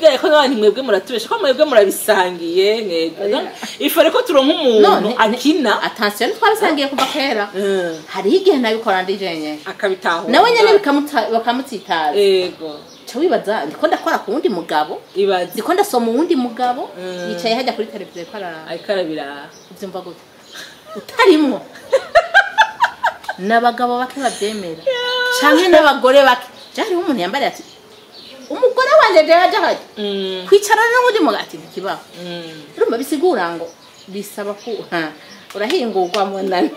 Mwebwe, ariko n'abantu mwebwe muratubesha ko mwebwe murabisangiye mwebwe. Ifare ko turonka umuntu akina. Attention, twabisangiye kuva kera. Hariho igihe nabikora ndi jenyene. Akabitahura. Nawe nyene bakamutsitaza. Yego. Ca wibaza ndiko ndakora ku wundi mugabo. Ibaze. Ndiko ndasoma uwundi mugabo yicaye hajya kuri televiziyo ko araraba. Ariko arabiraba. Uvyumva gute? Utarimwo. N'abagabo bake bavyemera. Canke n'abagore bake. Hariho umuntu yambariye ati umugore wanje jewe aje hajya. Kwicarana n'uwundi mugabo ati ntikibaho. Urumva bisigura ngo bisaba ko urahingurwa munani.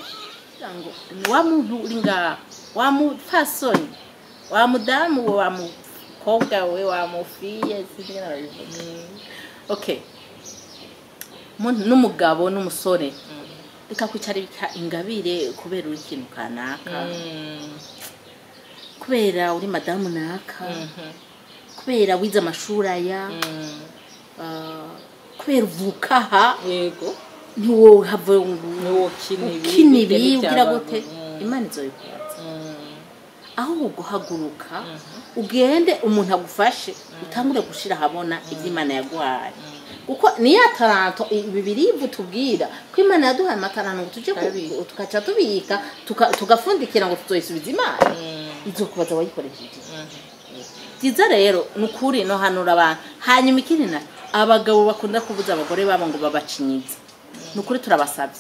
Ngo wa muntu uri ngaha, wa mupfasoni, wa mudamu, wa mukobwa we, wa mufiye, sinzi ingene babivuga. Okay. N'umugabo n'umusore. Reka kwicarika ingabire kubera uri ikintu kanaka. Kubera uri madamu naka. Kubera wize amashuri aya. Kubera uvuka aha. Yego. Ntiwohava ntiwokina ibi ugira gute? Imana izoyikubaza. Aho uguhaguruka ugende umuntu agufashe utangure gushira habona ivyo Imana yaguhaye. Kuko niya taranto bibiri tubwira ko Imana yaduhaye amataranto ngo tuje tukaca tubika tugafundikira ngo tuzoyisubiza Imana. Izokubaza wayikoresheje. Byiza rero nukuri no hanura abantu. Hanyuma ikindi na abagabo bakunda kubuza abagore babo ngo babacinyize. Nukuri turabasabye.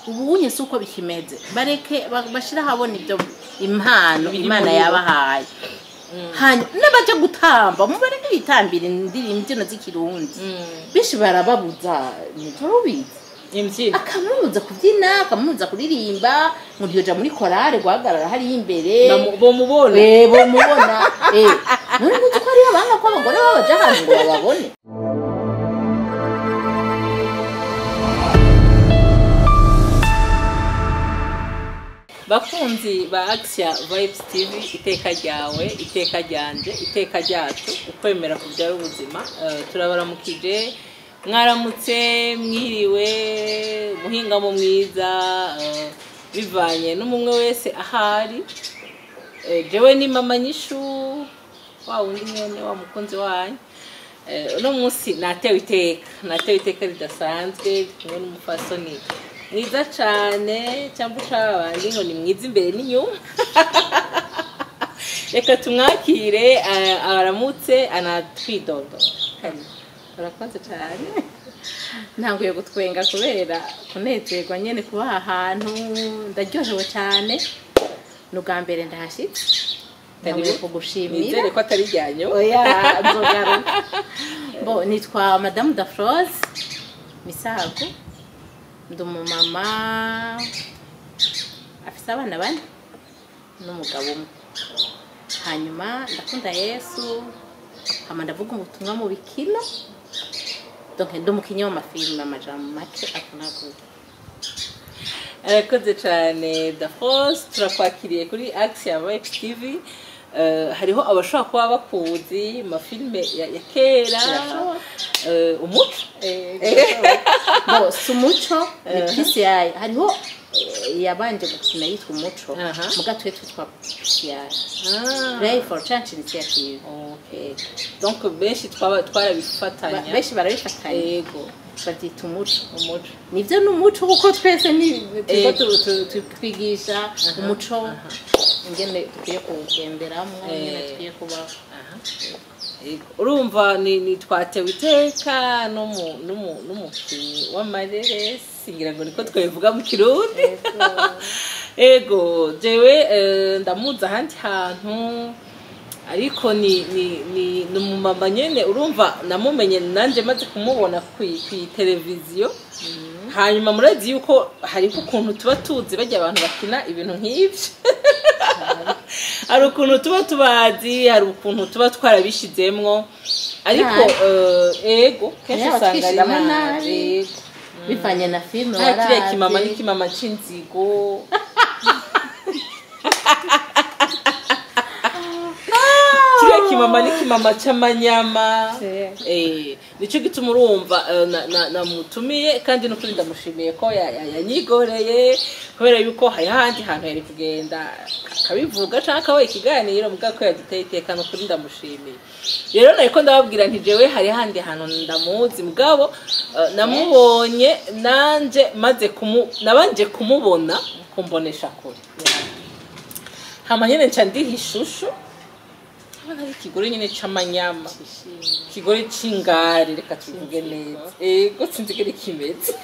Ubu unye suko bikimeze. Bareke bashira habona ibyo impano Imana yabahaye. Hanyuma n'abaje gutamba mubareke bitambira imbyino z'ikirundi. Bishi barababuza ntirubizi. Imbyino akamubuza kubyina, akamubuza kuririmba, ngo ntiyoja muri korale guhagarara hari imbere. Bomubona. Bomubona. None ntuzi ko hariyo abanga ko abagore babaja ahantu ngo bababone. Bakunzi ba Axia Vibes TV, iteka ryawe, iteka ryanje, iteka ryacu, ukwemera kubyara ubuzima. Turabaramukije, mwaramutse, mwiriwe, muhingamo mwiza, bivanye n'umwe wese ahari. Jewe ni mama Nyishu, wa wundi nyene wa mukunzi wanyu. Uno munsi natewe iteka ridasanzwe, kumwe n'umufasoni mwiza cane, cyangwa ucabandi ngo ni mwiza imbere n'inyuma. Reka tumwakire, aramutse anatwidondora. Urakoze cyane. Ntanguye gutwenga kubera kunezerwa nyene kuba aha hantu, ndaryohewe cyane. N'ubwa mbere ndahashitse. Ntanguye kugushimira. Nizere ko atari ryanyu. Oya, nzogaruka. Bo nitwa Madame Dafrose Misago. Ndi umumama afise abana bane n'umugabo umwe. Hanyuma ndakunda Yesu, hama ndavuga ubutumwa mu bikino. Donc ndi umukinyi w'amafilime, amajambo make avunaguye. Arakoze cyane Dafrose, turakwakiriye kuri Axia Vibes TV. Hariho abashobora kuba bakuzi mafilime ya kera. Umuco. Bo si umuco ni PCI. Hariho yabanje gukina yitwa umuco, muga twe twitwa PCI. Pray for Change Initiative. Okay. Donc benshi twarabifatanya. Benshi barabifatanya. Yego. Babyita umuco. Umuco. Nivyo n'umuco kuko twese ni twigisha umuco ingene dukwiye kuwugenderamo, ingene dukwiye kubaho. Urumva ni twatewe iteka n'umukinyi w'amareresi, ngira ngo niko twabivuga mu Kirundi. Ego, jewe ndamuzi ahandi hantu, ariko ni umumama nyene, urumva namumenye nanje maze kumubona kwi televiziyo. Hanyuma murazi yuko hariho ukuntu tuba tuzi bajya abantu bakina ibintu nk'ivyo. Hari ukuntu tuba tubazi, hari ukuntu tuba twarabishizemwo, ariko ego kenshi usanga ari nabi bivanye na filme. Kiriya kimama ni kimama c'inzigo. Kiriya Ikimama n'ikimama c'amanyama. Nico gituma urumva namutumiye, kandi n'ukuri ndamushimiye ko yanyigoreye, kubera yuko hari ahandi hantu yari kugenda akabivuga canke akabaha ikiganiro, mugabo ko yaduteye iteka, n'ukuri ndamushimiye. Rero nariko ndababwira nti jewe hari ahandi hantu ndamuzi, mugabo namubonye nanje maze nabanje kumubona kumbonesha kure, hama nyene nca ndiha ishusho, abona ari ikigore nyene c'amanyama, ikigore c'ingare, reka tuvuge neza. Ego, sinzi ingene kimeze.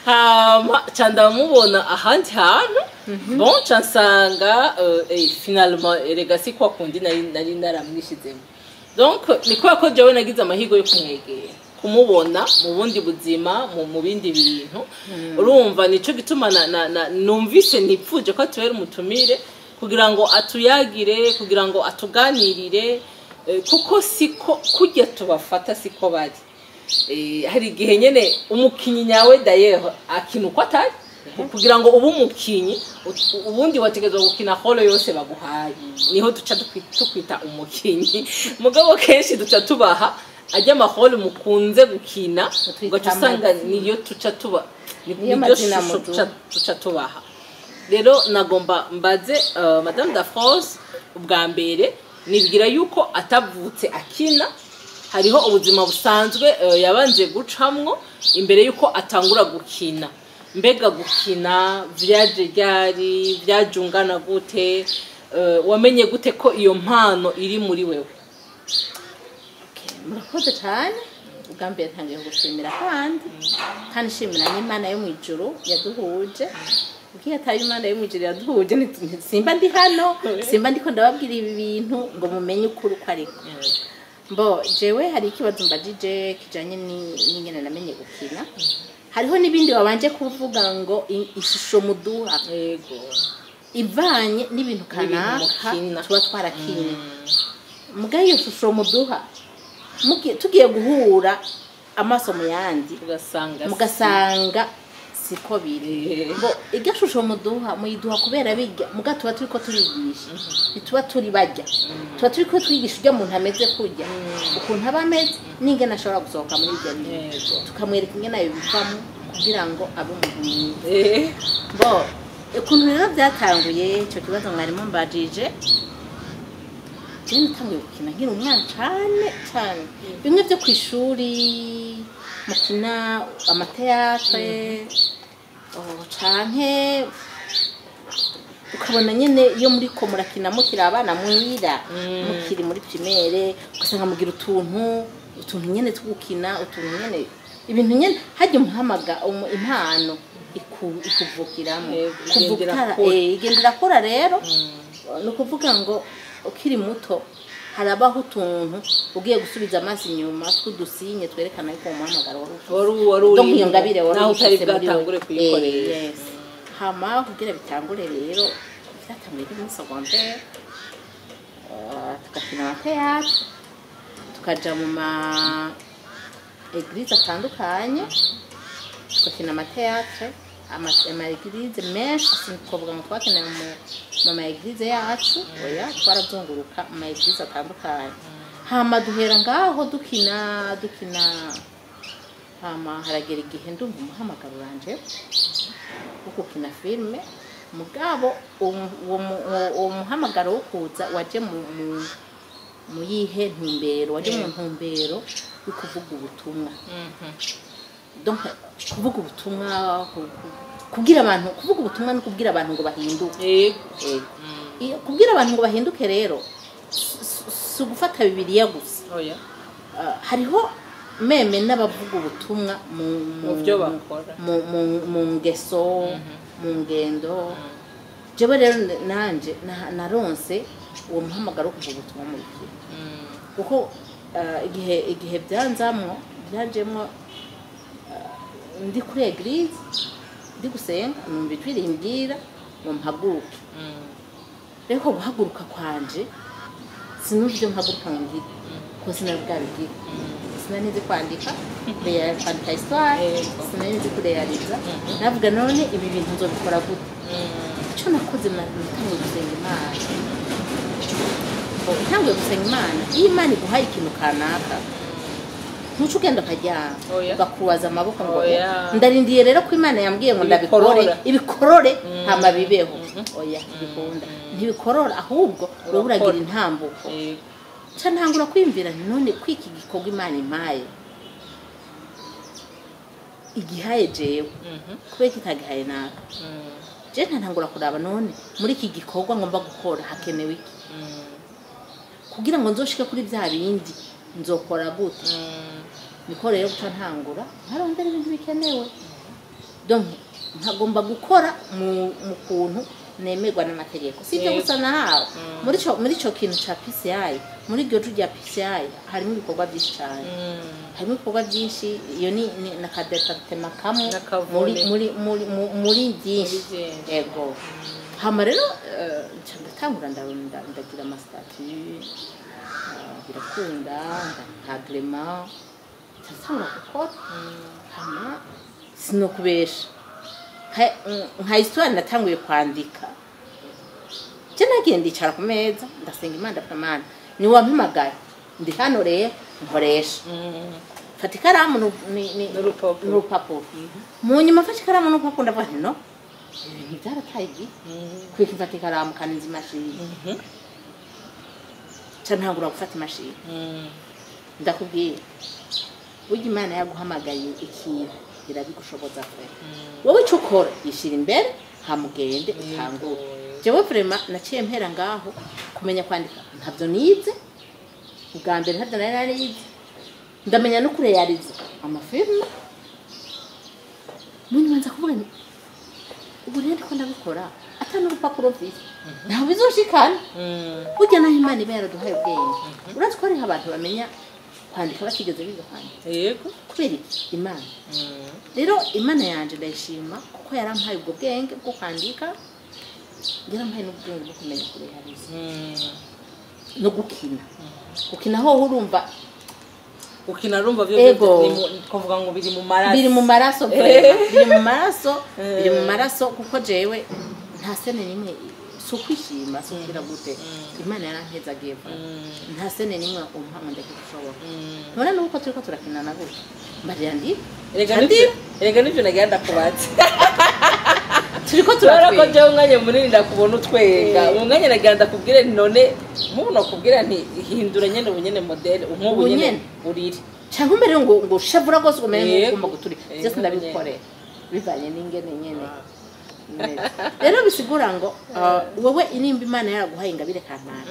Hama ca ndamubona ahandi hantu, bon, ca nsanga finalement erega si kwa kundi nari naramwishizemo. Donc ni kubera ko jewe nagize amahirwe yo kumwegera, kumubona mu bundi buzima, mu bindi bintu. Urumva nico gituma numvise nipfuje ko atubera umutumire, kugira ngo atuyagire, kugira ngo atuganirire, kuko siko kurya tubafata siko bari. Hari igihe nyene umukinyi nyawe d'ailleurs akina uko atari. Kugira ngo ube umukinyi, ubundi wategerezwa gukina holo yose baguhaye, niho duca tukwita umukinyi. Mugabo kenshi duca tubaha ajya amahoro mukunze gukina, ugaca usanga niyo tuca tuba Niyo niryo mazina shusho muduha. Tuca tubaha. Rero nagomba mbaze Madame Daphrose, ubwa mbere nibwira yuko atavutse akina, hariho ubuzima busanzwe yabanje gucamwo imbere yuko atangura gukina. Mbega gukina vyaje ryari? Vyaje ungana gute? Wamenye gute ko iyo mpano iri muri wewe? Okay, murakoze cyane. Ubwa mbere ntangiye gushimira, kandi nshimira n'Imana yo mu ijuru yaduhuje. Ubwiye atari Imana yo mu ijuru yaduhuje, simba ndi hano, simba ndiko ndababwira ibi bintu ngo mumenye ukuri uko ariko. Mbo jewe hari ikibazo mbajije kijanye n'ingene namenye gukina. Hariho n'ibindi wabanje kuvuga ngo ishusho muduha ivanye n'ibintu kanaka mukina. Tuba twarakinye. Muga iyo shusho muduha, tugiye guhura amaso mu yandi, ugasanga mugasanga siko biri. Bo iryo shusho muduha, muyiduha kubera bijya muga tuba turiko turigisha, ntituba turi bajya, tuba turiko twigisha urya muntu ameze kurya, ukuntu aba ameze n'ingene ashobora gusohoka muri ibyo bintu, tukamwereka ingene abivamo kugira ngo abe umuntu mwiza. Bo ukuntu rero byatanguye, icyo kibazo mwarimu mbajije, jewe natanguye gukina nkiri umwana cane cane, bimwe byo ku ishuri mukina amateatre, canke ukabona nyene iyo muriko murakina mukiri abana muhira, mukiri muri primaire, ugasanga mugira utuntu nyene two gukina, utuntu nyene, ibintu nyene harya umuhamaga impano ikuvukiramo. Yego, Kuva igendera kure. Igenda irakura. Rero ni ukuvuga ngo ukiri muto harabaho utuntu ugiye gusubiza amaso inyuma tw'udusinye twerekana yuko uwo muhamagaro wari ufise. Wari Donc iyo urimo, ngabire wari naho utari uyifise muri wewe. bwatangure kuyikoresha. Yes. Hama kugira bitangure rero, byatanguye ndi muri secondaire, tugakina amateatre, tukaja mu ma église atandukanye, tugakina amateatre, ama église menshi. Sinkuvuga ngo twakeneye mu ma église yacu, oya, twarazunguruka mu ma église atandukanye. Hama duhera ngaho dukina dukina, hama haragera igihe ndumva umuhamagaro uranje wo gukina filime. Mugabo uwo muhamagaro wo kuza waje mu yihe ntumbero? Waje mu ntumbero yo kuvuga ubutumwa. Donc kuvuga ubutumwa, kubwira abantu, kuvuga ubutumwa no kubwira abantu ngo bahinduke. Yego. Yego. Kubwira abantu ngo bahinduke rero si ugufata Bibiliya gusa. Oya. Hariho même n'abavuga ubutumwa Mu byo bakora. mu ngeso, mu ngendo. Jewe rero nanje naronse uwo muhamagaro wo kuvuga ubutumwa mu bikira, kuko igihe byanzamwo, byanjemwo, ndi kuri église ndi gusenga, numva ijwi rimbwira ngo mpaguruke. Rero ko guhaguruka kwanje, sinumva ibyo mpaguruka ngo ngire, ko sinari bwabigire, sinari nzi kwandika, kwandika histoire, Yego. sinari nzi kurealiza. Navuga none ibi bintu nzobikora gute? Icyo nakoze, natanguye gusenga Imana. Ntanguye gusenga Imana, iyo Imana iguhaye ikintu kanaka, ntuce ugenda ukaryama, Oya. ugakubaza amaboko ngo Oya. "Ndarindiye rero ko Imana yambwiye ngo ndabikore." Ibikorora. Ibikorore hama bibeho. Oya, ntibikunda, ntibikorora, ahubwo wowe uragira Urakora. intambuko. Nca ntangura kwiyumvira nti none ko iki gikorwa Imana impaye, igihaye jewe, kubera kitagihaye naka? Je ntantangura kuraba, none muri iki gikorwa ngomba gukora hakenewe iki kugira ngo nzoshike kuri bya bindi? Nzokora gute? Niko rero guca ntangura nkarondera ibintu bikenewe. Donc nkagomba gukora mu kuntu nemerwa n'amategeko. Si ibyo gusa nahawe muri ico kintu ca PCI. Muri iryo ju rya PCI harimo ibikorwa byinshi cyane, harimo ibikorwa byinshi. Iyo ni na ka département kamwe N'akavure. muri byinshi. Muri byinshi. Yego. Hama rero nca ndatangura ndagira ama statuts, birakunda, ndaronka agrément, nca ndatangura gukora. Hama sinokubesha, nka histoire natanguye kwandika, je nagiye ndicara ku meza, ndasenga Imana, ndavuga: "Mana, ni wampamagaye, ndi hano rero, nkoresha." Fata ikaramu N'urupapuro. N'urupapuro. Mu nyuma mfashe ikaramu n'urupapuro, ndavuga nti: "No, ibintu byarataye igihe, kwika mfata ikaramu kandi nzi imashini." Nca ntangura gufata imashini. Ndakubwira, burya Imana yaguhamagaye ikintu irabigushoboza. Kure wowe icyo ukora, yishyira imbere, hamugende utangure. Jewe vraiment naciye mpera ngaho. Kumenya kwandika ntabyo nize ubwa mbere, ntabyo nari narize. Ndamenya no kureyariza ama films. Munyuma nza kuvuga nti ubu rero ndiko ndabikora ata n'urupapuro mfise, ntaho bizoshikana. Burya naho Imana iba yaraduhaye ubwenge, urazi ko hariho abantu bamenya kwandika batigeze biga kwandika? Yego. Kubera iki? Imana rero, Imana yanje ndayishima kuko yarampaye ubwo bwenge bwo kwandika, yarampaye n'ubwenge bwo kumenya kureyariza no gukina. Gukina hoho urumva. Gukina urumva byo Ego. twavuga ngo biri mu maraso. Biri mu maraso vraiment, biri mu maraso, biri mu maraso, kuko jewe nta scène nimwe, si ukwishima, si ukira gute, Imana yarampezagiye vraiment. Nta scène nimwe umpa ngo ndeke gushobora. None nuko turiko turakinana gutya, mbarira ndi Erega Ndi. nivyo nagira ndakubatse. Turiko Kubera ko turatwenga. jewe umwanya munini ndakubona utwenga. Uwo mwanya nagira ndakubwire nti none nk'ubu nakubwira nti hindura nyene ubu nyene modèle nk'ubu Ubu nyene nyene? urire. Canke umere ngo ushavura rwose, umere Yego. nk'ugomba guturika. Yego, Byose ndabikorera bivanye n'ingene nyene meze. Rero bisigura ngo wowe inimba Imana yaraguhaye ingabire kanaka,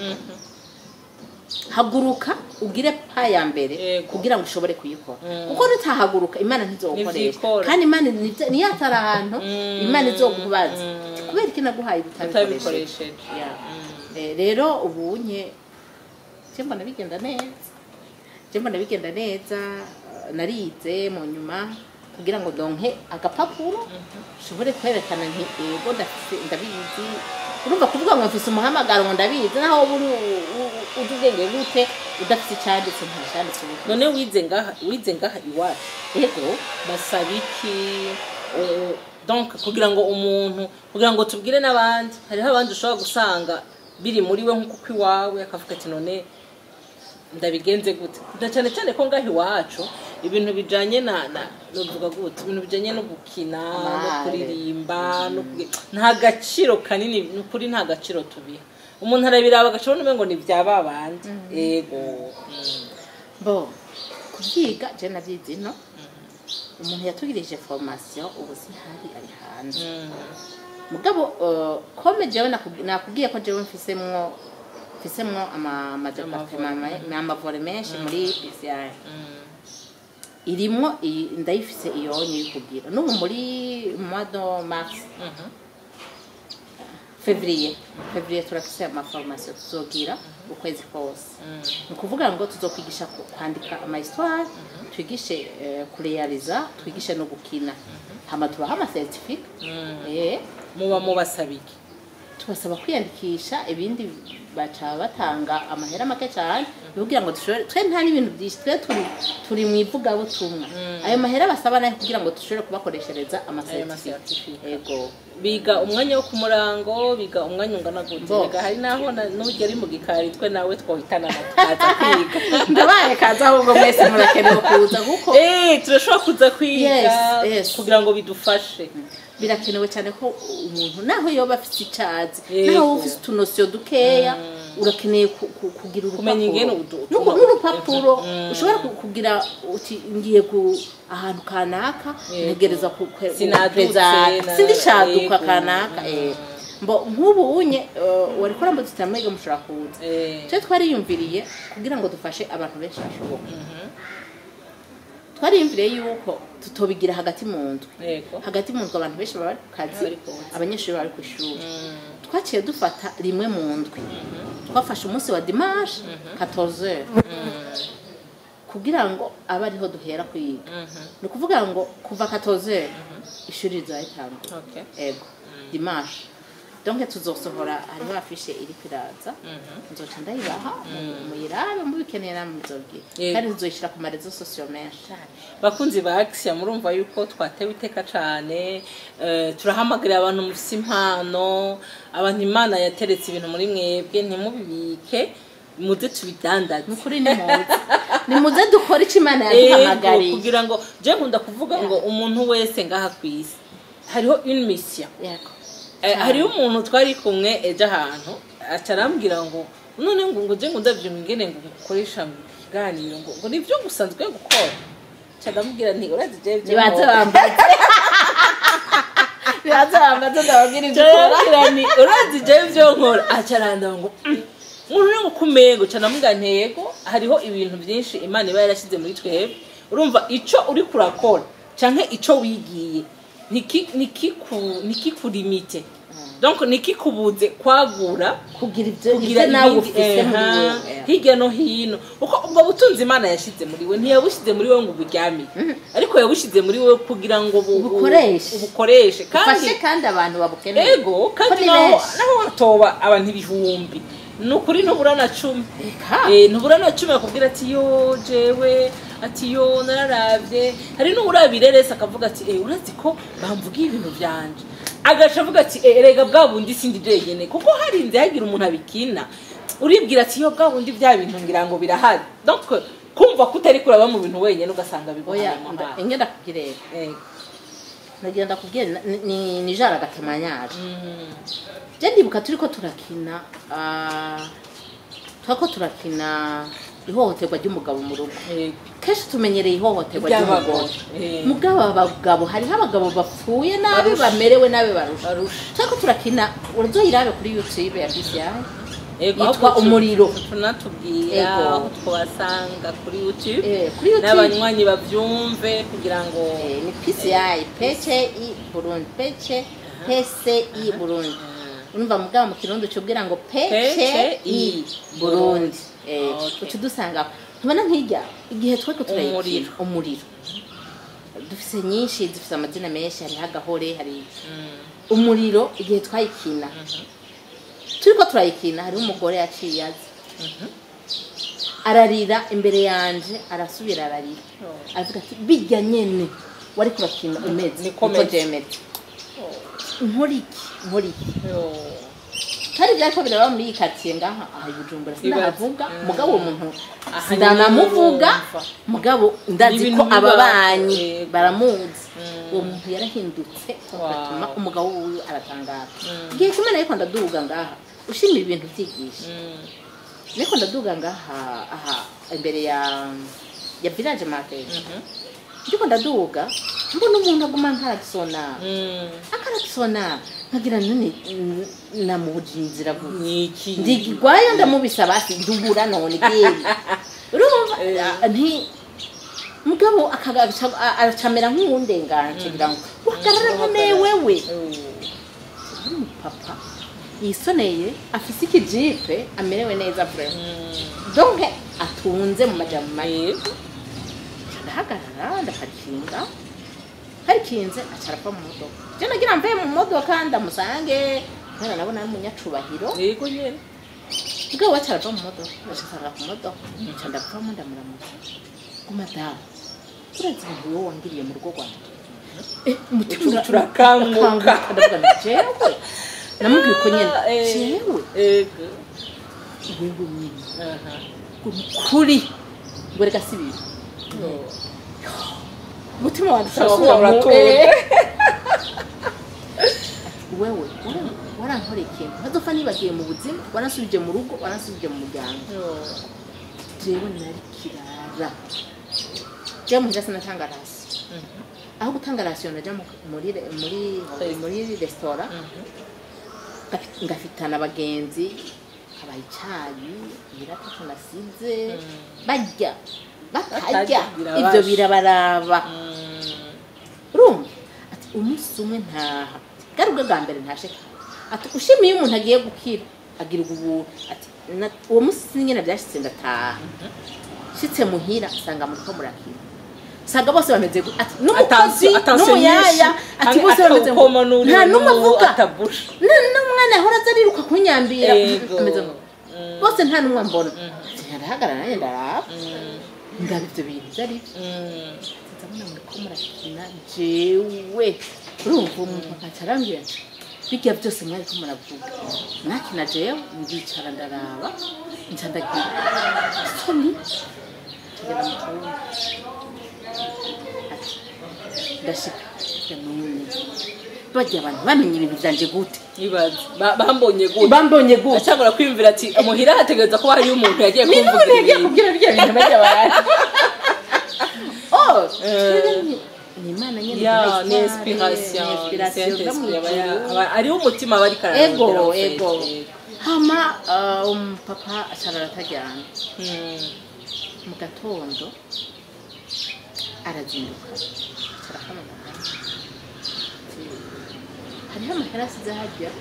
haguruka ugire pas ya mbere kugira ngo ushobore kuyikora, kuko nutahaguruka Imana ntizogukoresha. Ntivyikora. Kandi Imana niyo atari ahantu Imana izokubaza kubera iki naguhaye utabikoresheje. Utabikoresheje. Yeah. Rero ubu nye je mbona bigenda neza, je mbona bigenda neza. Narize mu nyuma kugira ngo donke agapapuro nshobore kwerekana nti ego, ndafise, ndabizi. Urumva, kuvuga ngo mfise umuhamagaro, ngo ndabizi, naho wowe uri uzi ubwenge gute, udafise icanditse, nta canditse uba ufise. None wize ngaha iwacu? Ego. Basaba iki? Donc kugira ngo umuntu, kugira ngo tubwire n'abandi, hariho abandi ushobora gusanga biri muri we nk'uko iwawe, akavuga ati none ndabigenze gute? Na cyane cyane ko ngaha iwacu ibintu bijanye na novuga gute, ibintu bijanye no gukina no Amare. kuririmba no nta gaciro kanini, ni ukuri nta gaciro tubiha. Umuntu arabiraba agaciro umengo ni bya babandi. Ego. Bo kubyiga je navyize ino. Umuntu yatugirije formation ubu sihari, ari hanze. Mugabo comme jewe nakubwiye ko jewe mfisemwo ama départements, ama volets menshi muri PCI, irimwo iyi ndayifise iyonye y'ukubwira n'ubu muri mois de mars, février, turafise ama formation tuzogira ukwezi kose. Ni ukuvuga ngo tuzokwigisha kwandika ama histoire, twigishe kureyariza, twigishe no gukina, hama tubaha ama certificat. Muba mubasaba iki? Tubasaba kwiyandikisha, ibindi baca batanga amahera make cyane kugira ngo dushobore. Twe nta n'ibintu byinshi, twe turi mu ivugabutumwa. Ayo mahera basaba nayo kugira ngo dushobore kubakoreshereza Ayo ama certificat. Ma certificat. Ego. Biga umwanya wo ku murango, biga umwanya ungana gute? Bo. Rega hari naho n'ujya ari mu gikari, twe nawe twohitana na tukaza kwiga. Ndabaye kaza, ahubwo mwese murakenewe kuza kuko Turashobora kuza kwiga Yes. kugira ngo bidufashe. Birakenewe cyane ko umuntu naho yoba afite icazi, naho wowe ufite utu notions dukeya, urakeneye kugira Kumenya ingene urupapuro. N'urupapuro ushobora kugira uti ngiye ku ahantu kanaka, ntegereza Sinadutse, kupreza sindi caduka kanaka. Mbo nk'ubu unye wariko urambaza uti namwege mushobora kuza. Twe twariyumviriye kugira ngo dufashe abantu benshi bashoboka, twariyumviriye yuko tutobigira hagati mu ndwi. Hagati mu ndwi abantu benshi baba bari ku kazi, Bari ku kazi. abanyeshuri bari ku ishuri. Twaciye dufata rimwe mu ndwi, twafashe umunsi wa dimanche 14h kugira ngo abe ariho duhera kwiga. Ni ukuvuga ngo kuva 14h ishuri rizaba ritangura. Ego, dimanche. Donc tuzosohora, hariho affiche iri kwiraza, nzoca ndayibaha muyirabe, mubikeneye namwe muzobwira. Kandi tuzoyishira ku ma réseaux sociaux menshi. Bakunzi ba Axia, murumva yuko twatewe iteka cane. Turahamagarira abantu mufise impano, abantu Imana yateretse ibintu muri mwebwe, ntimubibike, muze tubidandaze. Nukuri nimuze, nimuze dukore icyo Imana Ego, yaduhamagariye. Kugira ngo je nkunda kuvuga ngo umuntu wese ngaha kwisi hariho une mission. Hariho umuntu twari kumwe ejo ahantu, aca arambwira ngo none ngo je ngo ndavyo ingene ngo ukoresha mu kiganiro, ngo nivyo gusanzwe gukora. Aca ndamubwira nti urazi je ivyo Nibaze nkora. bambaze, nibaze bambaze, ndababwira ibyo ukora. Ndamubwira nti urazi je ivyo nkora. Aca arandaba ngo "Mm, uri ngo kumengo." Ca ndamubwira nti yego, hariho ibintu byinshi Imana iba yarashyize muri twebwe. Urumva ico uri kurakora canke ico wigiye nikikulimite, donc nikikubuze kwagura, kugira ibyo kugira ibyo nawe ibindi, ufise muri wewe. Hirya no hino, uko ubwo butunzi Imana yashyize muri we, ntiyabushize muri we ngo uburyamire, ariko yabushize muri we kugira ngo Ubukoreshe. ubukoreshe kandi Ufashe kandi abantu babukeneye. Ego, kandi Ko ni naho benshi. naho watoba abantu 1000, ni ukuri ntubura na 10. Eka. Ntubura na 10 akubwira ati yo jewe, ati yo nararavye. Hari n'uwurabirerese akavuga ati urazi ko bamvugiye ibintu vyanje, agaca avuga ati erega bwa bundi sindi jenyene, kuko harinze hagira umuntu abikina, uribwira ati yo bwa bundi bya bintu ngira ngo birahari. Donc kumva ko utari kuraba mu bintu wenyene, ugasanga Oya. biguhaye amahoro. Ingenda kubwirera, ndagenda kubwira ni jara gatemanyaje. Je ndibuka turiko turakina, turiko turakina ihohoterwa ry'umugabo mu rugo. Kenshi tumenyereye ihohoterwa Ry'abagore. ry'umugore, mugabo abagabo, hariho abagabo bapfuye nabi, Barusha. bamerewe nabi, barusha. Barusha. Turiko turakina, uzoyirabe kuri YouTube ya BCI, Ego, yitwa ahubwo Umuriro. Tunatubwira Ego. aho twabasanga kuri YouTube, Kuri YouTube. n'abanywanyi bavyumve kugira ngo Ni PCI, PCI Burundi, PC PCI Burundi. Urumva mugabo mu Kirundi ucubwira ngo PCI PCI Burundi. Uca udusanga. Ntubona nk'irya igihe tweko turayikina Umuriro. Umuriro. Dufise nyinshi zifise amazina menshi, hariho agahore, hari umuriro. Igihe twayikina, turiko turayikina, hariho umugore yaciye aza ararira imbere yanje, arasubira ararira, aravuga ati bijya nyene wari kurakina umeze Niko niko meze. Jemeze nkoriki nkoriki. Yo. Kandi byariko biraba muri iyi quartier ngaha aha i Bujumbura, sinahavuga. Mugabo uwo muntu Aha sindanamuvuga, nyine urumva. mugabo ndazi Ibintu ko aba biba- banyi baramuzi. Uwo muntu yarahindutse, atuma umugabo wiwe aratangara. Igihe kimwe nariko ndaduga ngaha, ushimira ibintu vyigisha, nariko ndaduga ngaha aha imbere ya Village Market, ndiko ndaduga mbona umuntu aguma nkarakisona, akarakisona, nkagira none namuhuje inzira gute? Niki? Ndigwayo ndamubisa basi ndubura none geri, urumva nti mugabo akacamera nk'uwundengana, kugira ngo uhagarara none wewe. Umupapa yisoneye, afise ikijipe, amerewe neza vraiment, donc atunze mu majambo make. Ndahagarara, ndaparikinga, parikinze aca arava mu modoka. Je nagira mve mu modoka ndamusange. Kubera nabona ari umunyacubahiro. Yego nyene. Mugabo wacu arava mu modoka, bashasanga ku modoka, nca ndavamo ndamuramutsa. Ngo madamu, urazi ibintu wowe wangiriye mu rugo rwanjye? Umutima Turakanguka. Ndavuga nti jewe namubwiye uko nyene, jewe wewe nyene ngo nukuri, ngo reka si ibintu. Umutima wanjye Ushobora urasubira mu uratura. Wewe warankoreye ikintu ntazopfa nibagiye mu buzima, waransubije mu rugo, waransubije mu muryango. Jewe nari kirara, jewe muhira sinatanga ration, aho gutanga ration naja muri restaurant, ngafitana abagenzi, kabaha icayi, ibirataco nasize, barya batarya. Batarya, birabasha. Ivyo birabaraba. Urumva ati umunsi umwe ntaha, bwari ubwo bwa mbere ntashe kare, ati ushimiye umuntu agiye gukira agira ubuntu. Ati uwo munsi nyine byashitse, ndataha, nshitse muhira nsanga muriko murakina, nsanga bose bameze ati n'umukozi n'umuyaya, ati bose bameze nta n'umwe avuga, n'umwana ahora aza ariruka kunyambira, ameze ngo bose nta n'umwe mbona. Ati ndahagarara nanjye ndaraba, ndaba ivyo bintu ibyo ari byo, ndabona muriko murakina jewe. Urumva umuntu akaca arambwira ati bijya byose mwariko muravuga mwakina jewe, ndicara ndaraba, nca ndagira isoni, tugenda mu cyumba. Ati ndashika none barya abantu bamenye ibintu vyanje gute? Ibaze bambonye gute? Bambonye gute? Acangura kwiyumvira ati muhira hategereza kuba hariyo umuntu yagiye ni kumvugira n'umuntu yagiye ibintu. Kubwira birya bintu barya abantu, oh, ni Imana nyene. Ya, ni iduha inspiration. Ni inspiration Ni iva mu Saint-Esprit ijuru. Ariho umutima aba ariko ararondera Ego. ufite. Ego. Hama umupapa acarara atajyana. Mu gatondo arazinduka, acara ati hariho amahera asize hajya,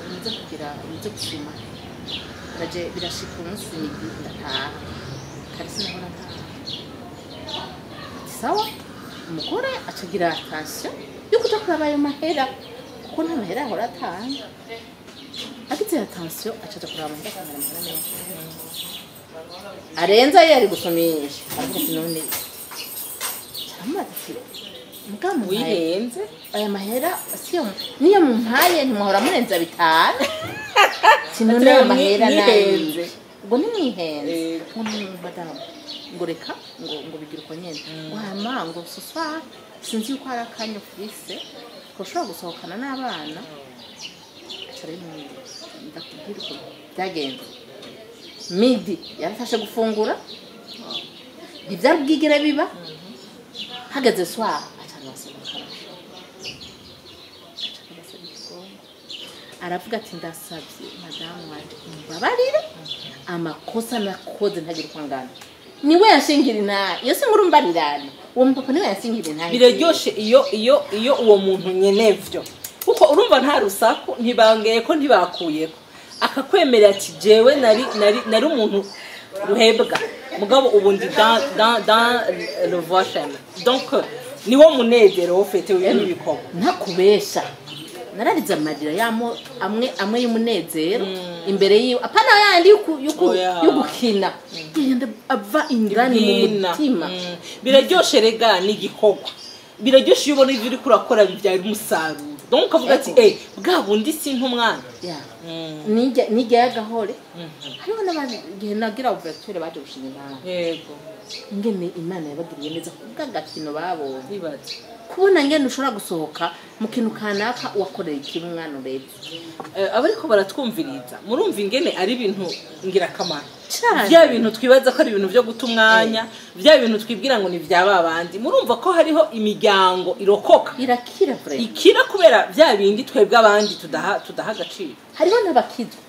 muze kugira muze gusuma. Naje birashika umunsi midi ndataha kare, sinahora ntaha. Ati sawa, umugore acagira attention yo kuja kuraba ayo mahera, kuko nta mahera ahora atanga. Agize attention, acaja kuraba amahera, asanga amahera menshi arenze ayo yari gusumisha. Aravuga ati none, caramubaza ati muga mumpaye Wihenze. Aya mahera siyo niyo mumpaye, ntimuhora murenza 5. Ati none aya mahera Mwihenze. nayi ubwo ntimwihenze? Yego. Ngo madamu, ngo reka, ngo bigira uko nyene, ngo hama ngo ce soir sinzi yuko hari akanya ufise ko ushobora gusohokana n'abana. Aca arabimubwira. Ndakubwira ukuntu byagenze: midi yarafashe gufungura, ntibyari bwigere biba. Hageze soir aca arabasohokana, aca arabasaba igikombe, aravuga ati ndasabye madamu wanje umbabarire amakosa nakoze ntagira uko angana. Niwe yanshingira intahe, iyo sinkuru mbarirana, uwo mupapa niwe yanshingira intahe. Biraryoshe iyo uwo muntu nyenevyo, kuko urumva nta rusaku, ntibangeye ko ntibakuyeko, akakwemerera ati jewe nari umuntu ruhebwa, mugabo ubu ndi dans le voie chemin. Donc niwo munezero ufite w'ibikorwa. Ntakubesha, nararize amarira yamo amwe amwe y'umunezero imbere yiwe, apana yandi Oya. y'ugukina, yenda ava indani mu Bwina. mutima. Biraryoshe rega, ni igikorwa biraryoshe iyo ubona ibyo uriko urakora bibyara umusaruro, donc ukavuga ati Ego. eh, bwa bundi si nk'umwana. Ya. Nijya y'agahore, hariho n'abandi igihe nagira ouverture baje gushinga intara, ingene Imana yabagiriye neza kubw'agakino babonye. Bibaze. Kubona ngene ushobora gusohoka mu kintu kanaka wakoreye ikintu umwana urebye. Abariko baratwumviriza, murumva ingene ari ibintu ngirakamaro. Cane. Bya bintu twibaza ko ari ibintu byo guta umwanya, bya bintu twibwira ngo ni bya babandi, murumva ko hariho imiryango irokoka, irakira vrai. Ikira kubera bya bindi twebwe abandi tudaha agaciro. Hariho n'abakizwa,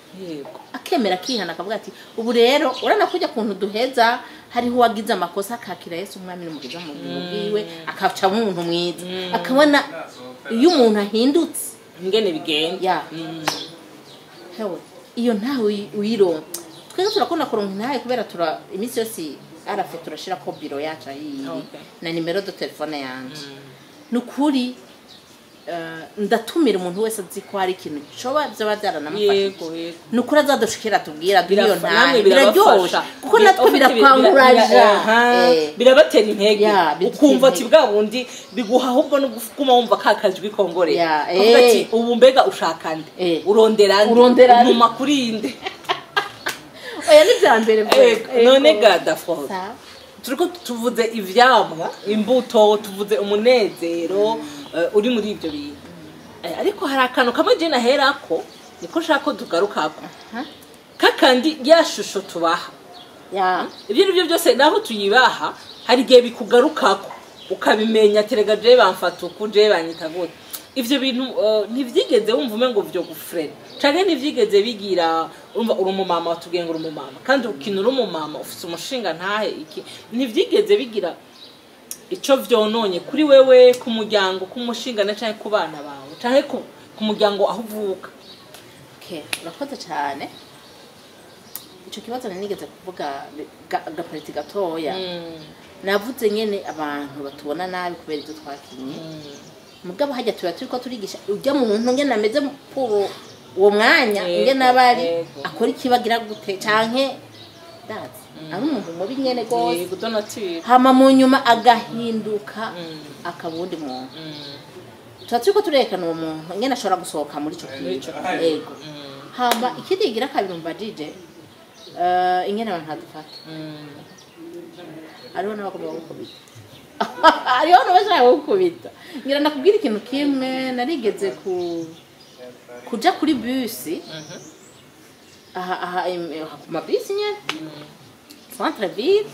akemera akihana, akavuga ati ubu rero urana kujya kuntu duheza, hariho uwagize amakosa akakira Yesu umwami n'umukiza mu buzima bwiwe, akacamo umuntu mwiza, akabona iyo umuntu ahindutse ingene bigenda. Ya, hewe iyo ntawe uyironka. Twese turakunda kuronka intahe kubera tura iminsi yose arafe turashirako biro yacu ahiyi na numéro de téléphone yanje. Ni ukuri. Ndatumira umuntu wese azi ko hari ikintu coba vyoba vyaranamufashije, yego yego nukuri azadushikira tubwira duhe iyo Birafa- namwe ntahe. Biraryoshe birabafasha. kuko natwe birakwanguraja. Birabatera intege. Ya, bidutera Ukumva ati intege. bwa bundi biguha ahubwo no guma wumva ka kajwi kongorera, ukavuga ati ubu mbega ushaka nde, urondera nde, Urondera nde? untuma kuri inde? Oya, ni vya mbere. None ga Dafroze, Sawa. turiko tuvuze ivyamwa, imbuto, tuvuze umunezero uri muri ibyo bintu. Ariko hari akantu kamwe je naherako niko nshaka ko tugarukako, kakandi ya shusho tubaha. Ibyo ari byo byose, naho tuyibaha, hari igihe bikugarukako ukabimenya, terega je bamfata uku, je banyita gute. Ivyo bintu ntivyigeze wumva umengo vyo gufrena, canke ntivyigeze bigira, urumva uri umumama, watubwiye ngo uri umumama kandi ukina uri umumama ufise umushinga ntahe, iki ntivyigeze bigira ico vyononye kuri wewe, ku muryango, ku mushinga na canke ku bana bawe, canke ku muryango aho uvuka? Okay, urakoze cyane. Ico kibazo nigeze kuvuga gapariti gatoya. Navuze nyene abantu batubona nabi kubera ibyo twakinye, mugabo hajya tuba turiko turigisha ujya muntu ngene ameze puro uwo mwanya, ingene aba ari, akora ikibagira gute, canke ndazi ari umuntu mubi nyene gose, Yego, donatire. hama mu nyuma agahinduka akaba uwundi muntu. Tuba turiko turerekana uwo muntu ingene ashobora gusohoka muri ico Muri ico kintu. kintu. Yego. Hama ikindi kigira kabiri mbajije, ingene abantu badufata, hariho n'abagomba gukubita, hariho n'abashaka gukubita. Ngira ndakubwira ikintu kimwe. Narigeze ku kuja kuri bisi aha ku mabisi nyene, centre ville.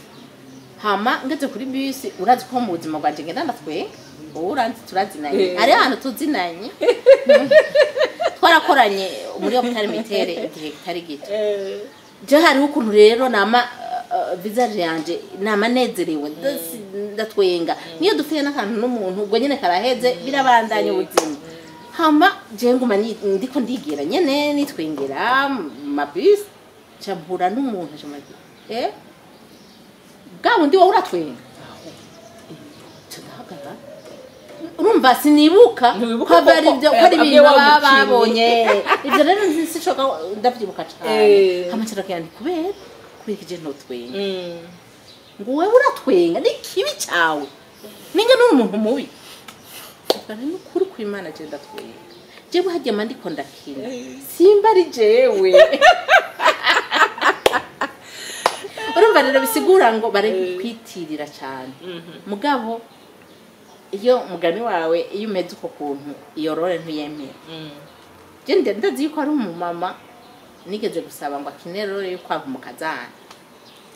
Hama ngeze kuri bisi, urazi ko mu buzima bwanje ngenda ndatwenga, wowe uranzi, turazinanye. Hariho ahantu tuzinanye, twarakoranye muri hôpital militaire igihe kitari gito. Je hariho ukuntu rero nama visage yanje nama nezerewe, ndatwenga niyo dufite n'akantu n'umuntu, ubwo nyene karaheze, birabandanya ubuzima. Hama je nguma ndiko ndigira nyene nitwengera mu mabisi, nca mpura n'umuntu aje ati: "Bwa bundi wowe uratwenga." Nca ndahagarara. Urumva sinibuka Ntiwibuka ko ari ko ibyo, ko ari abwiye ibintu wa baba mukinyi. babonye. Ibyo rero ntishoka ndavyibuka cane. Hama nca ndakubwira nti kubera iki je ntotwenga? Ngo: "Wewe uratwenga, ni kibi cyawe, ninge nuri umuntu mubi." Ndavuga nti: "Nukuri kw'Imana je ndatwenga, jewe harya mba ndiko ndakina, simba ari jewe." Urumva rero bisigura ngo bari kwitirira cyane. Mugabo iyo umugani wawe, iyo umeze uko kuntu, iyo role ntuyemera. Je ndazi yuko ari umumama nigeze gusaba ngo akine role yo kwanga umukazana.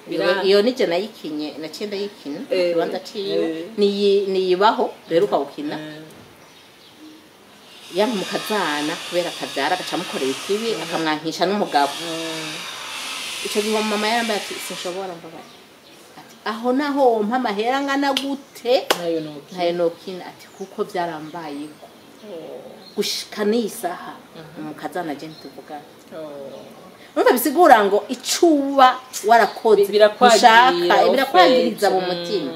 Biranga. Iyo nije nayikinye, naciye ndayikina mu kibanza ciwe. Niyibaho duheruka gukina, yanka umukazana kubera akabyara agaca amukorera ikibi, akamwankisha n'umugabo. Ico gihe mama yarambaye ati: "Sinshobora, mbabaye." Ati: "Aho naho wompa amahera angana gute, Nayo nuki. ntayo nokina." Ati: "Kuko byarambayeko gushika n'iyi saha umukazana je ntituvugana." Urumva bisigura ngo icuba warakoze Birakwagira, ushaka birakwangiriza mu ufete. mutima.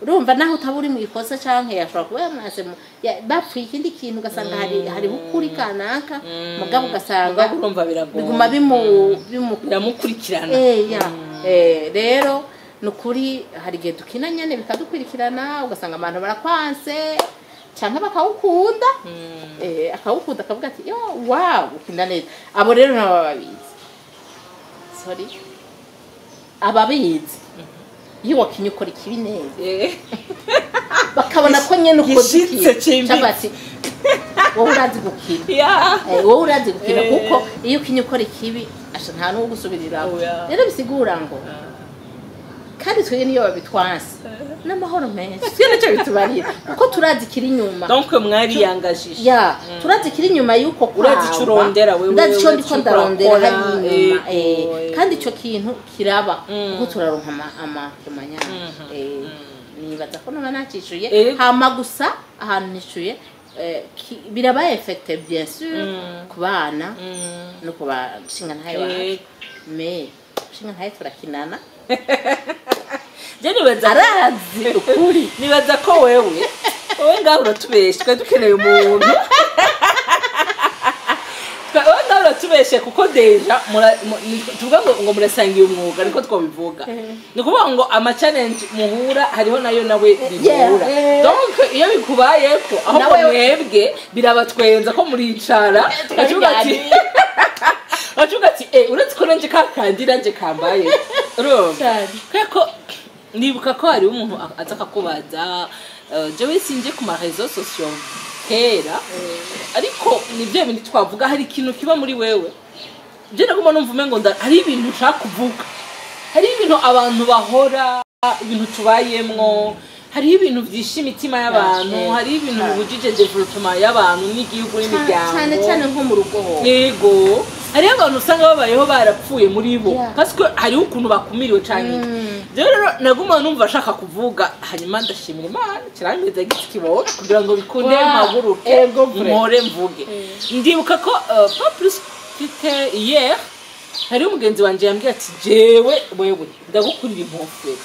Urumva naho utaba uri mu ikosa, canke yashobora kuba yamwase bapfuye ikindi kintu, ugasanga hariho ukuri kanaka, mugabo ugasanga Mugabo urumva biragoye. Biguma bimu Biramukurikirana. Ya. Rero ni ukuri hari igihe dukina nyene bikadukurikirana, ugasanga abantu barakwanse canke bakawukunda. Akawukunda akavuga ati: "Yo, wow, ukina neza." Abo rero nabo babizi, sorry, ababizi iyo wakinye ukora ikibi neza, bakabona ko nyene ukoze Gishitse ikintu. cimbitse. Canke bati: "Wowe urazi gukina." Wowe urazi gukina. Kuko iyo ukinye ukora ikibi, asha nta n'uwo gusubiriramo. Oya. Rero bisigura ngo kandi twebwe niyo babitwanse n'amahoro menshi, twe nacyo bitubarira kuko turazi ikiri inyuma. Donc mwariyangajije. Ya, turazi ikiri inyuma y'uko Urazi ico kwangwa. urondera wewe, Ndazi ico urazi ndiko ico ndarondera urakora, hariya inyuma. Kandi ico kintu kiraba kuko turaronka amanyanga. Nibaza ko noba nacishuye. Hama gusa ahantu nishuye, biraba affecté bien sûr ku bana no ku bashinga ntayo wacu. Mais shinga ntayo turakinana. Je nibaza Arazi ukuri. Nibaza ko wewe Wowe ngaho uratubeshe, twari dukeneye umuntu. Wowe ngaho uratubeshe kuko déjà tuvuga ngo murasangiye umwuga, niko twabivuga. Ni ukuvuga ngo ama challenge muhura hariho nayo nawe bihura. Donc iyo bikubayeko, aho mwebwe birabatwenza ko muricara bacuga ati eh, uretse ko nanje kakandi nanje kambaye, urumva? Cyane. Kubera ko nibuka ko hariho umuntu aza akakubaza, jewe sinje ku ma réseaux sociaux kera, ariko ni bya bindi twavuga, hari ikintu kiba muri wewe. Je naguma numva umengo hari ibintu ushaka kuvuga, hari ibintu abantu bahora, ibintu tubayemwo, hariho ibintu vyishe imitima y'abantu, hariho ibintu bibujije développement y'abantu n'igihugu n'imiryango. Cyane cyane nko mu rugo ho. Yego, hariho abantu usanga babayeho barapfuye muri bo, parce que hariho ukuntu bakumiriwe canke iki. Rero naguma numva ashaka kuvuga, hanyuma ndashimira Imana kirameze giti kibona kugira ngo bikunde mpaguruke Ego vrai. mpore mvuge. Ndibuka ko pas plus que hier hariho umugenzi wanje yambwiye ati: "Jewe wewe ndagukurira inkofero."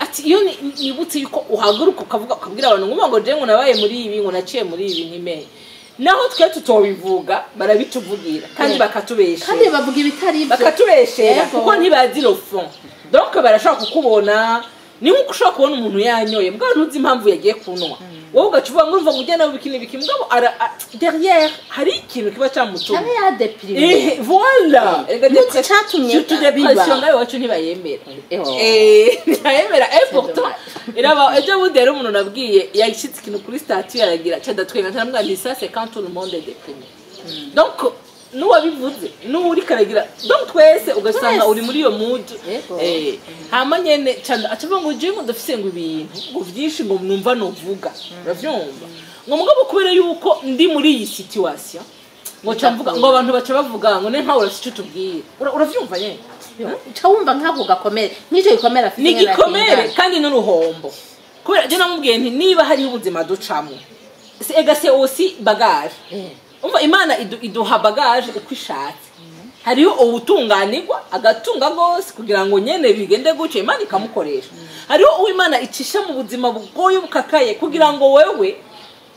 Ati: "Iyo nibutse yuko uhaguruka ukavuga, ukabwira abantu ngo jewe ngo nabaye muri ibi, ngo naciye muri ibi, ntimenye naho twe tutobivuga, barabituvugira kandi bakatubeshera." Kandi bavuga ibitari ibyo. Bakatubeshera kuko ntibazi le fond. Donc barashobora kukubona, ni nkuko ushobora kubona umuntu yanyoye mugabo ntuzi impamvu yagiye kunywa, wowe ugaca uvuga ngo urumva ngo ujya nawe biki n'ibiki, mugabo derrière hari ikintu kiba cyamutuma Cyane yadéprimé. Eh, voilà. Erega Ntuzi icatumye surtout biba. dépression Ngaho iwacu ntibayemera. Eho. Ntibayemera, et pourtant iraba. Ejo bundi rero umuntu nabwiye yashitse ikintu kuri statut, aragira ca ndatwenga, ntaramubwira nti: "Ça, c'est quand tout le monde est déprimé." Donc n'uwabivuze n'uwuriko aragira, donc twese ugasanga Twese. uri muri iyo mood. Yego. Hama nyene ca acavuga ngo jewe ngo ndafise ngo ibintu ngo vyinshi ngo numva novuga, uravyumva, ngo mugabo kubera yuko ndi muri iyi situation ngo ca mvuga ngo abantu baca bavuga ngo ne nkawe urafise ico tubwira. Uravyumva nyene? Uca wumva nk'ako gakomere, nk'icyo gikomere afite Ni ingene igikomere akingana. Kandi n'uruhombo, kubera je namubwiye nti niba hariho ubuzima ducamwo, ega c'est aussi bagage. Umva, Imana iduha bagage uko ishatse. Hariho ubutunganirwa agatunga rwose kugira ngo nyene bigende gutyo, Imana ikamukoresha. Hariho uwo Imana icisha mu buzima bugoye bukakaye kugira ngo wewe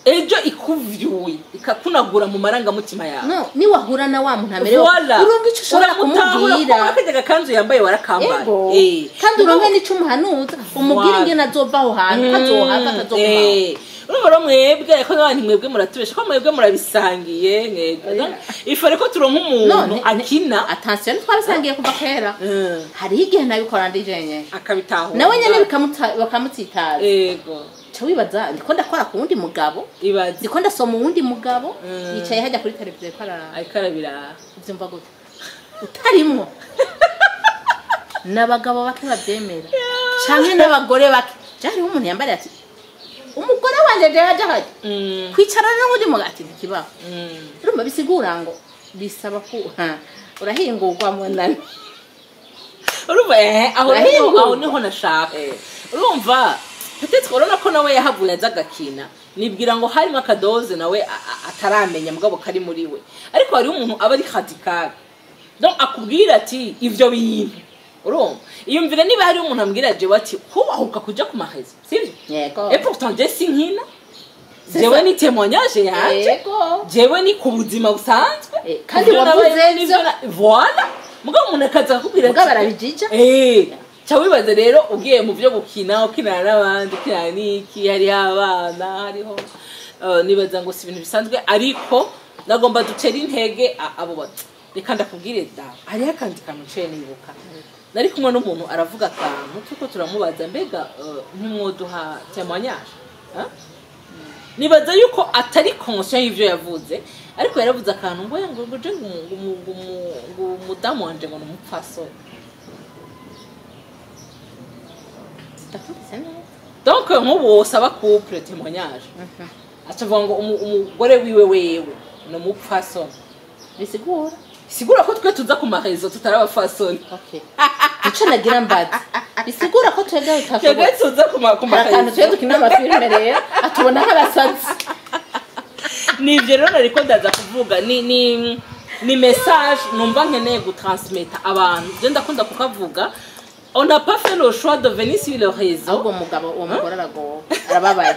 ejo ikuvyuye, ikakunagura mu marangamutima yawe. No niwahura na wa muntu amerewe, Voilà. uronka icyo ushobora Uramutahura kumubwira. ko akarya gakanzu yambaye warakambaye. Ego. Kandi uronke n'ico umuhanuza, umubwire Voilà. ingene azova aho hantu, kazohava kazogumaho. Urumva rero mwebwe, ariko n'abantu mwebwe muratubesha ko mwebwe murabisangiye mwebwe. Ifare ko turonka umuntu akina. Attention, ntitwabisangiye kuva kera. Hariho igihe nabikora ndi jenyene, Akabitahura. nawe nyene bakamutsitaza. Ca wibaza ndiko ndakora ku wundi mugabo, Ibaze. ndiko ndasoma uwundi mugabo yicaye hajya kuri televiziyo ko araraba. Ariko arabiraha. Uvyumva gute utarimwo? N'abagabo bake bavyemera canke n'abagore bake. Je hariho umuntu yambariye ati: "Umugore wanje jewe aja hajya kwicarana n'uwundi mugabo," ati: "Ntikibaho." Urumva bisigura ngo bisaba ku ha, urahingurwa munani. Urumva, aho niho Urahingurwa. Aho niho nashaka. Urumva, peut-être urabona ko nawe yahavuye aza agakina, nibwira ngo harimo akadoze nawe ataramenya mugabo kari muri we. Ariko hariho umuntu aba ari radical, donc akubwira ati ivyo bintu, urumva, iyumvire niba hariho umuntu ambwira jewe ati: "Kubahuka kuja ku marezo, sivyo?" Yego. Et pourtant je sinkina. C'est Jewe ça. ni témoignage yanje. Jewe ni ku buzima busanzwe. Kandi Ivyo wavuze nabaye ivyo. n'ivyo voilà, mugabo umuntu akaza akakubwira Mugabo arabijija. Ca wibaza rero ugiye mu byo gukina, ukinana n'abandi, ukinana n'iki, hariho abana, hariho nibaza ngo si ibintu bisanzwe, ariko nagomba dutere intege abo reka ndakubwire da, hariho akandi kantu nciye nibuka. Nari kumwe n'umuntu aravuga akantu, turiko turamubaza: "Mbega ntimwoduha témoignage?" Hein? Nibaza yuko atari conscient y'ivyo yavuze, ariko yaravuze akantu ngo je ngo umudamu wanje ngo ni umupfasoni. Ndakumvise neza. Donc nk'ubu wosaba couple témoignage, acavuga ngo umugore wiwe wewe ni umupfasoni. Bisigura Sigura ko twe tuza ku marezo tutari abafasoni. Okay, ico nagira mbaza, bisigura ko twebwe Twebwe tutashobora tuza ku hari akantu marezo twe dukina amafilime rero atubona nk'abasazi. Nivyo rero nariko ndaza kuvuga, ni message numva nkeneye gutransmeta abantu. Je ndakunda kukavuga: on n'a pas fait le choix de venir sur le réseau. Ahubwo umugabo, uwo mugore aragowe, arababaye.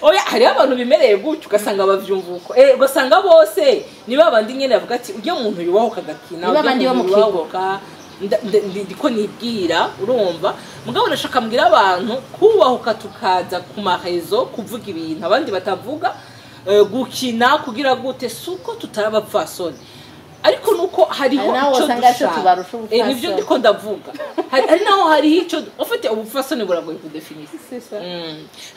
Oya, hariho abantu bimereye gutyo, ugasanga bavyumva uko, ugasanga bose ni babandi nyene bavuga ati ujya muntu yubahuka agakina, Ni babandi ujya bo mu muntu kigo. yubahuka, ndiko nibwira, urumva. Mugabo ndashaka mbwira abantu kubahuka, tukaza ku marezo kuvuga ibintu abandi batavuga, gukina kugira gute, suko tutari abapfasoni, ariko nuko hariho Hari naho ico wasanga arico dushaka. tubarusha ubupfasoni. Nivyo ndiko ndavuga. Hari naho hariho ico ufite ubupfasoni buragoye kudefinisa.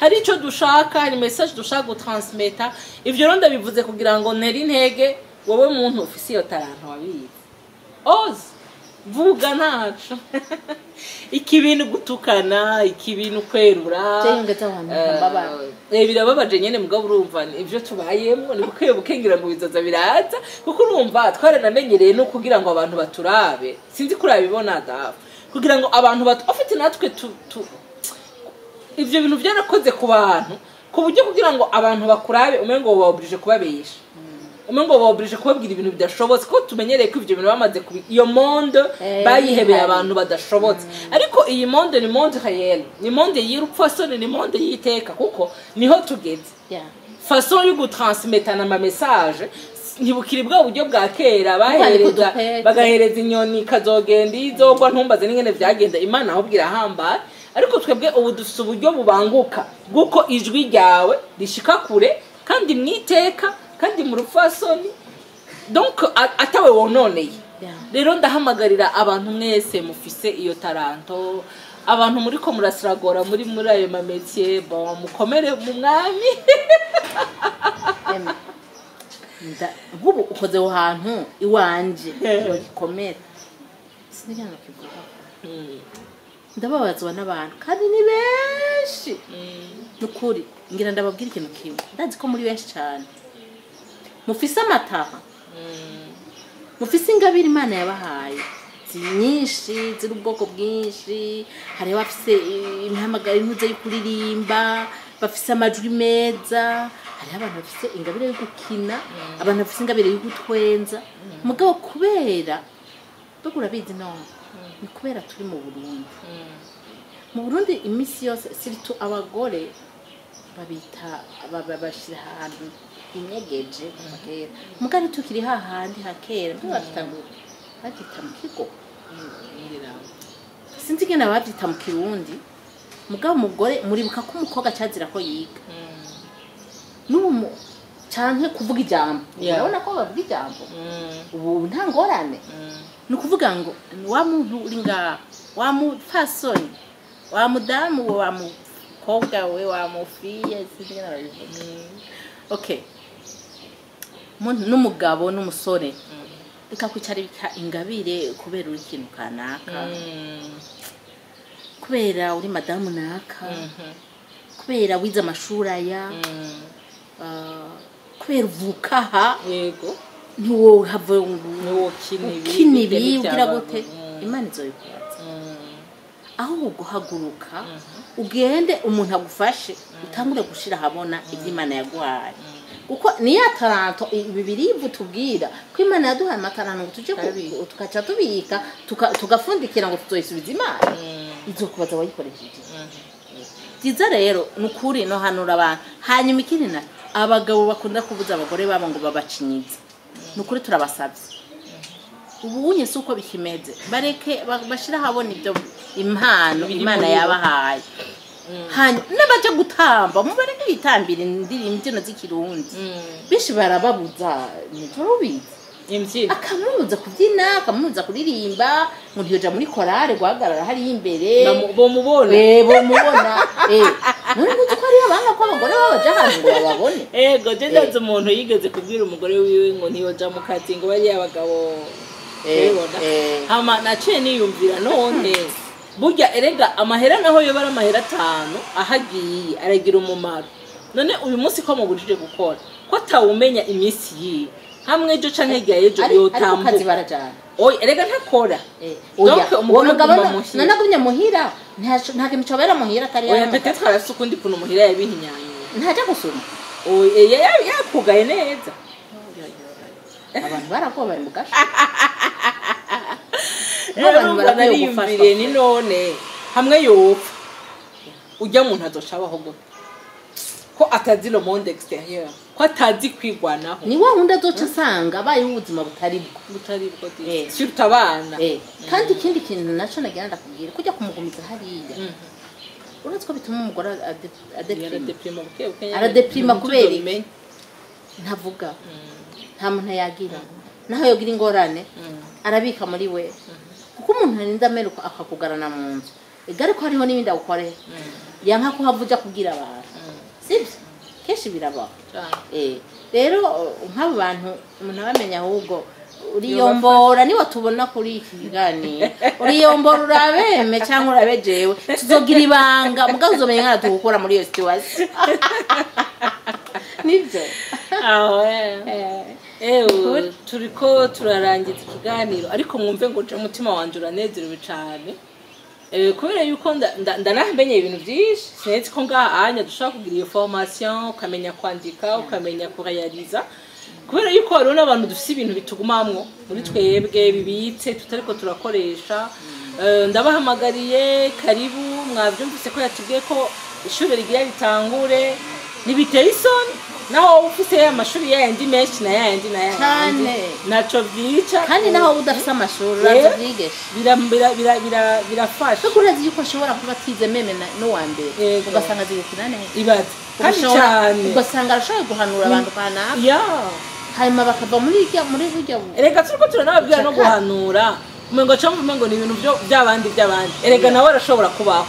Hari icyo dushaka, hari message dushaka gutransmeta. Ivyo rero ndabivuze kugira ngo ntere intege wowe muntu ufise iyo taranto wabizi, oze vuga ntaco ikibintu gutukana, ikibintu kwerura. Jewe ngeze aho hantu ndababara. Birababaje nyene, mugabo urumva ni ivyo tubayemwo, ni buke buke, ngira ngo bizoza biraza, kuko urumva twaranamenyereye no kugira ngo abantu baturabe. Sinzi ko urabibona dafu, kugira ngo abantu ufite natwe tu ivyo bintu byarakoze ku bantu, ku buryo kugira ngo abantu bakurabe umengo baoblige kubabesha, umengo baoblige kubabwira ibintu bidashobotse, ko tumenyereye ko ivyo bintu bamaze kubi iyo monde bayihebeye bihari. Abantu badashobotse. Ariko iyi monde ni monde réelle, ni monde y'urupfasoni, ni monde y'iteka, kuko niho tugeze. Façon yo gutransmetana ama message ntibukiri bwa buryo bwa kera bahereza udupete. Bagahereza inyoni ikazogenda izogwa, ntumbaze n'ingene vyagenda, Imana ahubwo irahambaye. Ariko twebwe ubu dufise uburyo bubanguka bw'uko ijwi ryawe rishika kure, kandi mwiteka, kandi mu rupfasoni, donc atawe wononeye. Rero ndahamagarira abantu mwese mufise iyo taranto, abantu muriko murasiragora muri ayo ma métiers, bon, mukomere mu Mwami. Emma, nk'ubu ukoze aho hantu iwanje gikomera, sinigera nakivuga. Ndababazwa n'abantu, kandi ni benshi. Nukuri ngira ndababwira ikintu kimwe: ndazi ko muri benshi cyane mufise amataha, mufise ingabire Imana yabahaye nyinshi, ziri ubwoko bwinshi. Hari abafise imihamagaro, intuze yo kuririmba, bafise amajwi meza. Hariho abantu bafise ingabire yo gukina, abantu bafise ingabire yo gutwenza. Mugabo kubera mbega urabizi none, ni kubera turi mu Burundi. Mu Burundi iminsi yose, surtout abagore, babita babashyira ahantu inyegeje kuva kera. Mugabo tukiri hahandi hakera, mbega babyita ngo babyita mu kigo, sinzi ingene babyita mu Kirundi. Mugabo umugore, muribuka ko umukobwa cazira ko yiga n'ubu canke kuvuga ijambo. Urabona ko bavuga ijambo ubu nta ngorane. Ni ukuvuga ngo wa muntu uri ngaha, wa mupfasoni, wa mudamu we, wa mukobwa we, wa mufiye, sinzi ingene babivuga. Okay, n'umugabo n'umusore, reka kwicarika ingabire kubera uri ikintu kanaka, kubera uri madamu naka, kubera wize amashuri aya, kubera uvuka aha. Ntiwohava ngo Ntiwokina ibi, ukina ibi, bijya ugira byaba. gute. Imana izoyikubaza. Ahubwo haguruka ugende umuntu agufashe, utangure gushira ahabona ibyo Imana yaguhaye, kuko niya taranto bibiri tubwira ko Imana yaduhaye amataranto ngo tuje tukaca tubika, tugafundikira ngo tuzoyisubiza Imana. Izokubaza wayikoresheje. Byiza rero ni ukuri no hanura abantu. Hanyuma ikindi, na abagabo bakunda kubuza abagore babo ngo babacinyize, ni ukuri turabasabye, ubu unye si uko bikimeze. Bareke bashire ahabona ibyo impano Biri Imana muri bo. yabahaye. Hanyuma n'abaja gutamba, mubareke bitambira indirimbo, imbyino z'Ikirundi. Benshi barababuza, ntiturubizi. Imbyino. Akamubuza kubyina, akamubuza kuririmba, ngo ntiyoja muri korale guhagarara hariya imbere. Bomubona. Bomubona. None ntuzi ko hariyo abanga ko abagore babo baja ahantu ngo bababone? Ego, je ndazi umuntu yigeze kubwira umugore wiwe ngo ntiyoja mu kazi, ngo bariya abagabo ubibona. Hama naciye niyumvira, none burya erega amahera naho yoba ari amahera 5 ahagiye aragira umumaro. None uyu munsi ko mubujije gukora, ko atawumenya iminsi yiwe, hamwe ejo canke hirya y'ejo Ariko kazi yotambuka? Barajana. Oya, erega ntakora. Oya, Donc, uwo umugore mugabo aguma muhira. None agumye muhira, nta kintu cobera muhira atari Oya, yamuka. peut-être arafise ukundi kuntu muhira yabihinyanyuye. Ntaja gusuma. Oya, yakugaye neza. Abantu baragowe, bari mu gasho. Rero N'abantu urumva barakwiye gufashwa. nariyumviriye, ni none hamwe yopfa, ujya muntu azoca abaho gute? Ko atazi le monde extérieur, ko atazi kwigwanaho. Ni wa wundi azoca asanga abayeho ubuzima butari bwo. Butari bwo, surtout abana. Kandi ikindi kintu naco nagira ndakubwira, kujya kumugumiza hariya, uretse ko bituma umugore adeprima. Aradeprima buke buke. Aradeprima kubera iki? Ntituzobimenye. Ntavuga, nta muntu yagira, naho yogira ingorane arabika muri we, kuko umuntu arinda ameruka akakugarana mu nzu ega, ariko hariho n'ibindi agukorera yanka ko hava uja kubwira abantu, sibyo? Kenshi birabaho. Rero nk'abo bantu umuntu abamenya, ahubwo uriyombora niwe tubona kuri iki kiganiro, uriyombora urabeme cyangwa urabe jewe, tuzogira ibanga, mugabo uzomenya nkana tugukura muri iyo situation, nibyo. Aho ewe turiko turarangiza ikiganiro, ariko mwumve ngo je umutima wanje uranezerewe cane, kubera yuko ndanamenye ibintu byinshi. Sinzi ko ngaha anya dushobora kugira iyo formation, ukamenya kwandika, ukamenya kurealiza, kubera yuko hariho n'abantu dufise ibintu bitugumamwo muri twebwe bibitse tutariko turakoresha. Ndabahamagariye, karibu. Mwabyumvise ko yatubwiye ko ishuri rigira ritangure. Ntibiteye isoni naho wowe ufise amashuri yayandi menshi na yayandi na yayandi. Cane. Naco vyica. Kandi naho wowe udafise amashuri, uraza ubyigeshe. Birafasha. Kuko urazi yuko ashobora kuba atize même n'uwa mbere, ugasanga azi gukina neza. Ibaze kandi Ugashobora- cane. Ugasanga arashoboye guhanura abantu kanaka, hanyuma bakava muri irya muri burya Erega turiko turanababwira no bucakara. guhanura, umengo cyangwa umengo ni ibintu byo by'abandi by'abandi. Erega nawe arashobora kubaho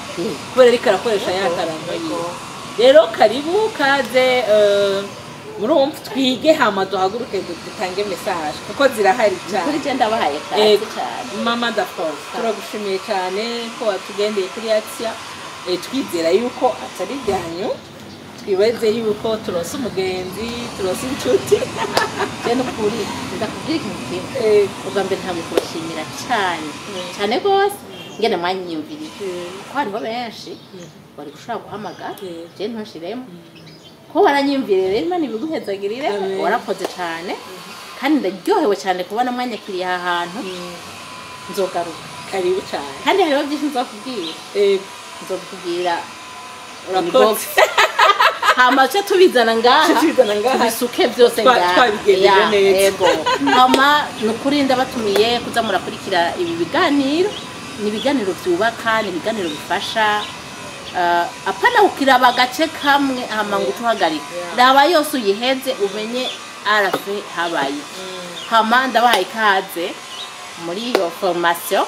kubera ariko arakoresha ya karanga yiwe. Rero karibu, kaze, murumva twige, hama duhaguruke dutange message kuko zirahari cyane. Kuri je ndabahaye kaze cyane. Mama Dafos, turagushimiye cyane ko watugendeye kuri Atia. Twizera yuko atari iryanyu, twibaze yuko turonse umugenzi, turonse inshuti. Je n'ukuri ndakubwira ikintu kimwe. Ubwa mbere ntabwo kubashimira cyane cyane rwose ngene mwanyiyumviriye, kuko hariho benshi bari gushobora guhamagara je ntushiremo ko waranyiyumviriye. Rero Imana ibiguhezagirire. Amen. Warakoze cyane, kandi ndaryohewe cyane kubona mwanyakiriye aha hantu. Nzogaruka. Karibu cyane. Kandi hariho byinshi nzokubwira. Nzokubwira. Urakoze. Hama ce tubizana ngaha. Ce tubizana ngaha. Tubisuke byose ngaha. Twabigenjeje Ya, neza. Yego, hama ni ukuri ndabatumiye kuza murakurikira ibi biganiro. Ni ibiganiro byubaka, ni ibiganiro bifasha. Apana ukiraba agace kamwe hama ngo utuhagarike. Raba yose uyiheze, umenye arafe habaye iki. Hama ndabahaye ikaze muri iyo formation,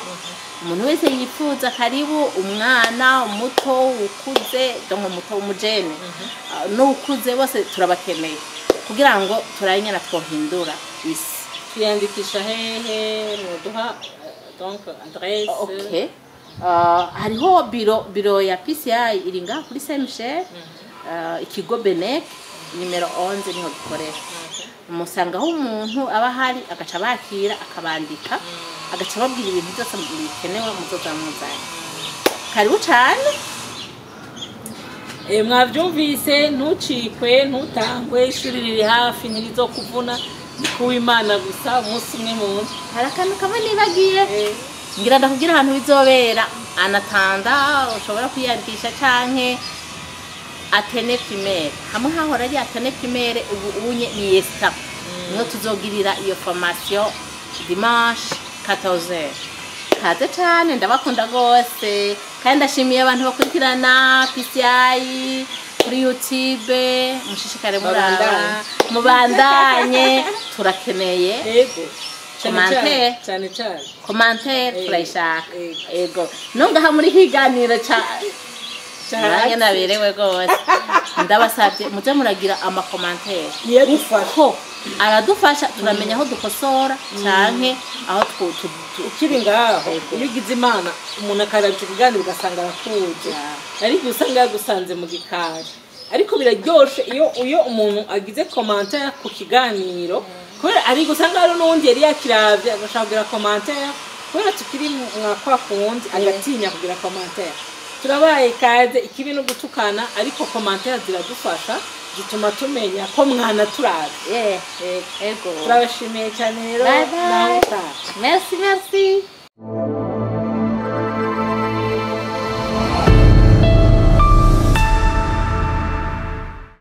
umuntu wese yifuza karibu, umwana umuto, ukuze, donc umuto umujene n'ukuze, bose turabakeneye kugira ngo turabe ingene twohindura isi. Twiyandikisha hehe? Mwoduha donc adresse? Okay. Hariho biro ya PCI iri ngaha kuri Saint Michel, ikigo Benek nimero 11 niho gikorera. Musangaho umuntu aba ahari, agaca bakira, akabandika, agaca ababwira ibintu byose bikenewe muzoza muzanye. Karibu cane. Mwavyumvise, ntucikwe, ntutangwe, ishuri riri hafi, ntirizokuvuna, ni kuw'Imana gusa umunsi umwe mu nzu. Hari akantu kamwe nibagiye. Ngira ndakubwira ahantu bizobera. Anatanda ushobora kwiyandikisha, canke Athénée primaire, hamwe hahora ari Athénée primaire, ubu unye ni Esta, niho tuzogirira iyo formation dimanche 14h. Kaze cane, ndabakunda gose, kandi ndashimiye abantu bakurikirana PCI kuri YouTube. Mushishikare muraba. Babandanye. Mubandanye, turakeneye Yego. Cane. Commentaire. Cane cane. Commentaire turayishaka. Ego, nongaha muri kiganiro ca nanjye naberewe rwose, ndabasabye muze muragira ama commentaires. Niyo dufasha. Ko aradufasha, turamenya aho dukosora canke aho Ukiri ngaho, Yego. iyo ugize Imana umuntu akaraba ico kiganiro ugasanga arakuje, ariko usanga yagusanze mu gikari. Ariko biraryoshe iyo umuntu agize commentaire ku kiganiro, kubera ari gusanga hari n'uwundi yari yakiravye agashaka kugira commentaire, kubera tukiri mwa kwa kuwundi agatinya kugira commentaire. Turabaye kaze, ikibi no gutukana, ariko commentaire ziradufasha, zituma tumenya ko mwana turavye. Ego. Turabashimiye cyane rero. Bye bye. Nawe utaha. Merci, merci.